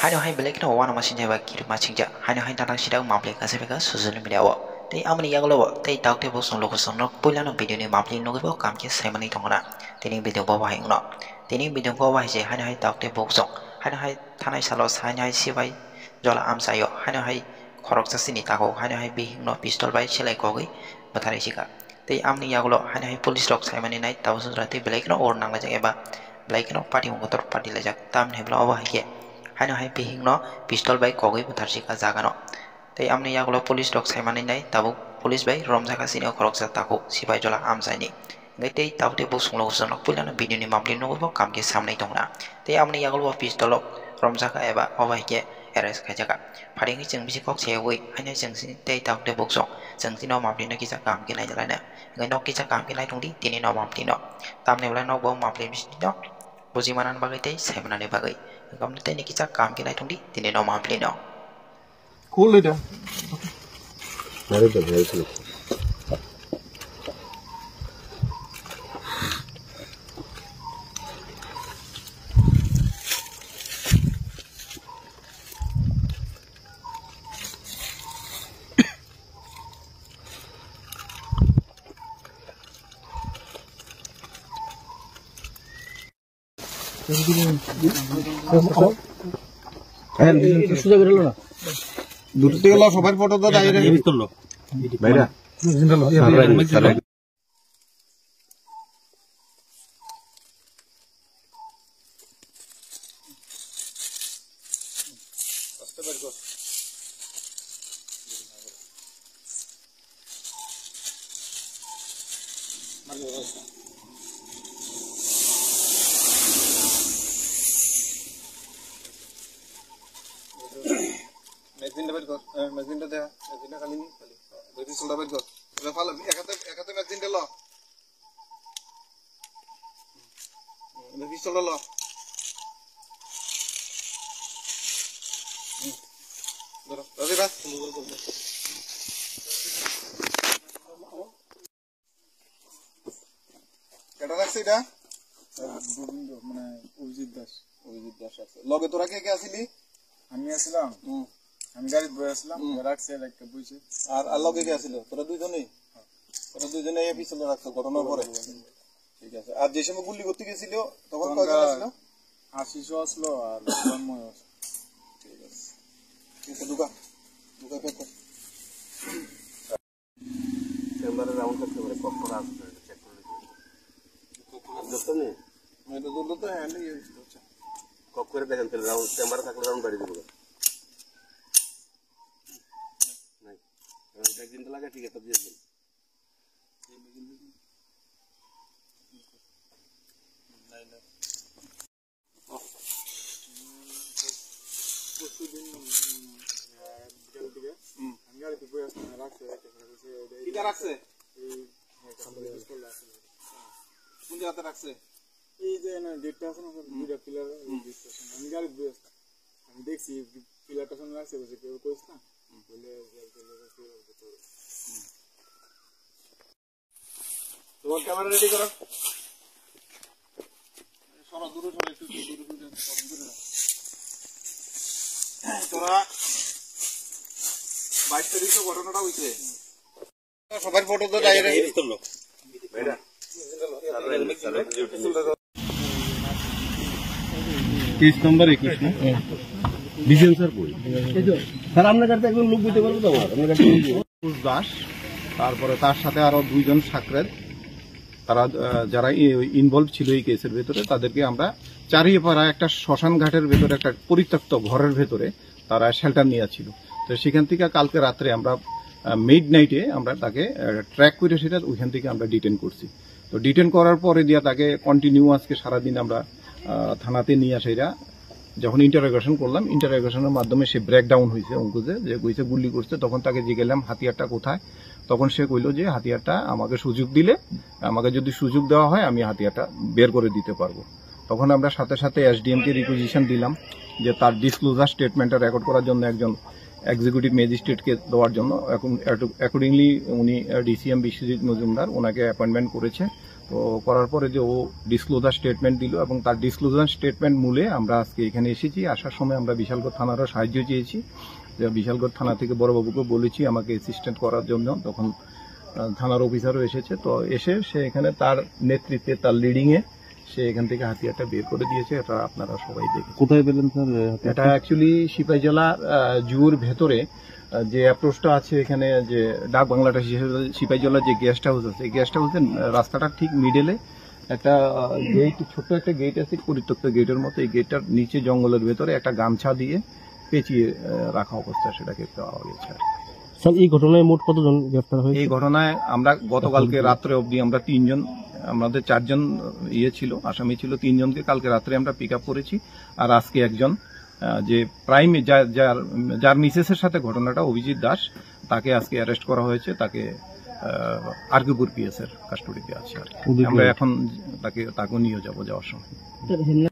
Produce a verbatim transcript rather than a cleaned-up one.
Haino hai belai kheno uanama sinjak ba kirima singjak. Haino hai tathang sidak mapli kaisa beka social media o. Tei amoni yagulo bo tei tauk tei buksong lukusong no puilano video ni mapli nugwi bo kam khe saimani tongna. Tini video bo bahai wngno. Tini video bo bahai se haino hai tauk tei buksong. Haino hai thanai salo haino hai sibai jola amchaio. Haino hai khoroksa sini tago. Haino hai bihik no pistol bai selai kogwi bwtharwi sika. Tei amoni yagulo haino hai police rok saimani nai tabuk sudra tei belai kheno or nanglaijak eba belai kheno party kotor party laijak. Tamni hwnba obo hai khe haino hai bihik no pistol bai kogwi bwtharsika jaga no. Tei amoni yagulo police rok saimani nai tabuk police bai romjaka sini o khoroksa takhuk sipai jola amchaini. Hingke tei tabuk tei buksong logo song nok puilano video ni mapli nugwi bo kam khe samnai tongna. Tei amoni yagulo bo pistol rok romjaka eba obo hai khe arrest khaijaka. Phari wngwi chwng bisi kok seyogwi haino chwng si tei tabuk tei buksong chwng chini o mapli no kisa kam khe naijalaina. Hingke nok kisa kam khe naitung di tini no mapli no. Tamni belai nok bo mapli bising no buji manani bagwi tei sai manani bagwi. Hingke tei ni kisa kam khe naitung di tini no mapli no. Cool leader. Very good, very good. দুটো থেকে লো, সবার ফটো তো ডাইরেক্ট। বাইরে। Magazine টা বের কর, আহ, magazine টা দেখা, magazine টা খালি নেই, খালি। Rifle টা বের কর। Rifle, এক হাতে, এক হাতে magazine টা ল। Rifle টা ল। হুম। ধরো, রাজি না? কেটা রাখছে এটা? গোবিন্দ, মানে, অভিজিৎ দাস। অভিজিৎ দাস আছে। লগে তোরা কে কে আসিলি? আমি আসলাম। হুম। আমি গাড়িত বই আসলাম। হুম। রাখছে, একটা বইছে। আর, আর লগে কে আসিল? তোরা দুইজনেই? হ্যাঁ। তোরা দুইজনে এই পিছনে রাখছো ঘটনার পরে? ঠিক আছে। আর যে সময় গুলি করতে গেছিল, তখন তখন কয়জন তারা আসলো? আশিসও আসলো আর তন্ময় আসলো। ঠিক আছে। ঠিক আছে, ঢুকা। ঢুকা, প্যাক কর। চেম্বারে রাউন্ড করতে পারে, কখন আসবে, এটা চেক করে নিতে হবে। বুঝতে নেই? এটা ধরলে তো হ্যান্ডে ইয়ে হচ্ছে। কপ করে দেখেন, তাহলে রাউন্ড, চেম্বারে থাকলে রাউন্ড বাড়িয়ে দেবো। নাই। এবার ব্যাগ দিন তো লাগে, ঠিক আছে, দিয়ে দিন। নাই, নাই। পরশু দিন, উম, আহ, বিকালের দিকে হুম। আমি আর কি বই আসলাম, রাখছে, রাখছে, রাখছে, এই কিটা রাখছে? এই, কোন জায়গাতে রাখছে? এই যে না গেটটা আছে না, স্যার, হুম। দুইটা পিলার, এই হুম। গেটটা আছে। আমি আর কি বই আসলাম। আমি দেখছি, পিলারটা সামনে রাখছে, বলছে, "কেউ কইস না?" হুম। বলে, "যে, যে, যে, যে, যে, যে।" হুম। তোমার ক্যামেরা রেডি করো। সরো, দূরে সরো, একটু দূরে, দূরে, দূরে, দূরে। তোরা বাইশ তারিখ তো ঘটনাটা হইছে। সবার ফটো তো ডাইরেক্ট। তেইশ নম্বর একুশ না? ডিসেন্সার বই। স্যার, আপনার কাছে একজন লোক দিতে পারবো তো আমার? আপনার কাছে লোক দিতে পারবো? একুশ দাস, তারপরে তার সাথে আরো দুইজন সাকরেদ, তারা, আহ, যারা ই-, ইনভলভ ছিল এই কেসের ভেতরে, তাদেরকে আমরা চারিপাড়া একটা শ্মশান ঘাটের ভেতরে, একটা পরিত্যক্ত ঘরের ভেতরে তারা শেল্টার নিয়ে ছিল। তো সেখান থেকে কালকে রাত্রে আমরা, আহ, মিড নাইটে আমরা তাকে, আহ, ট্র্যাক করে সেটা ওইখান থেকে আমরা ডিটেন করছি। তো ডিটেন করার পরে দিয়া তাকে কন্টিনিউ আজকে সারাদিন আমরা, আহ, থানাতে নিয়ে আসে এরা। যখন ইন্টারোগেশন করলাম, ইন্টারোগেশনের মাধ্যমে সে ব্রেকডাউন হয়েছে অঙ্কুজে, যে কইছে গুলি করছে, তখন তাকে জিজ্ঞাসলাম হাতিয়ারটা কোথায়, তখন সে কইলো যে হাতিয়ারটা আমাকে সুযোগ দিলে, আমাকে যদি সুযোগ দেওয়া হয়, আমি হাতিয়ারটা বের করে দিতে পারবো। তখন আমরা সাথে সাথে এসডিএম কে রিকুইজিশন দিলাম যে তার ডিসক্লোজার স্টেটমেন্টটা রেকর্ড করার জন্য একজন এক্সিকিউটিভ ম্যাজিস্ট্রেটকে দেওয়ার জন্য। এখন অ্যাকর্ডিংলি উনি, ডিসিএম বিশ্বজিৎ মজুমদার ওনাকে অ্যাপয়েন্টমেন্ট করেছে। তো করার পরে যে ও ডিসক্লোজার স্টেটমেন্ট দিল এবং তার ডিসক্লোজার স্টেটমেন্ট মূলে আমরা আজকে এখানে এসেছি। আসার সময় আমরা বিশালগড় থানারও সাহায্য চেয়েছি, যে বিশালগড় থানা থেকে বড়বাবুকে বলেছি আমাকে অ্যাসিস্ট্যান্ট করার জন্য। তখন আহ, থানার অফিসারও এসেছে। তো এসে সে এখানে তার নেতৃত্বে, তার লিডিংয়ে সে এখান থেকে হাতিয়ারটা বের করে দিয়েছে, এটা আপনারা সবাই দেখেছেন। কোথায় পেলেন স্যার, এ, হাতিয়ারটা? এটা অ্যাকচুয়ালি সিপাহীজলা, আহ, জুর ভেতরে, আহ, যে অ্যাপ্রোচটা আছে এখানে, যে ডাক বাংলাটা হিসেবে সিপাহীজলা যে গেস্ট হাউস আছে, এই গেস্ট হাউসের রাস্তাটা ঠিক মিডলে একটা গেট, ছোট্ট একটা গেট আছে, পরিত্যক্ত গেটের মতো। এই গেটটার নিচে জঙ্গলের ভেতরে একটা গামছা দিয়ে পেঁচিয়ে, আহ, রাখা অবস্থা, সেটাকে পাওয়া গেছে আর কি। স্যার, এই ঘটনায় মোট কতজন গ্রেফতার হয়েছে? এই ঘটনায় আমরা গতকালকে রাত্রে অবধি আমরা তিনজন, আমাদের চারজন ইয়ে ছিল, আসামি ছিল, তিনজনকে কালকে রাত্রে আমরা পিক আপ করেছি। আর আজকে একজন, আহ, যে প্রাইম, যার, যার, যার মিসেসের সাথে ঘটনাটা, অভিজিৎ দাস, তাকে আজকে অ্যারেস্ট করা হয়েছে। তাকে, আহ, আরকিপুর পিএস এর কাস্টডিতে আছে আর কি। অভিজ্ঞ আমরা হয়েছে। এখন তাকে, তাকেও নিয়ে যাবো যাওয়ার সময়।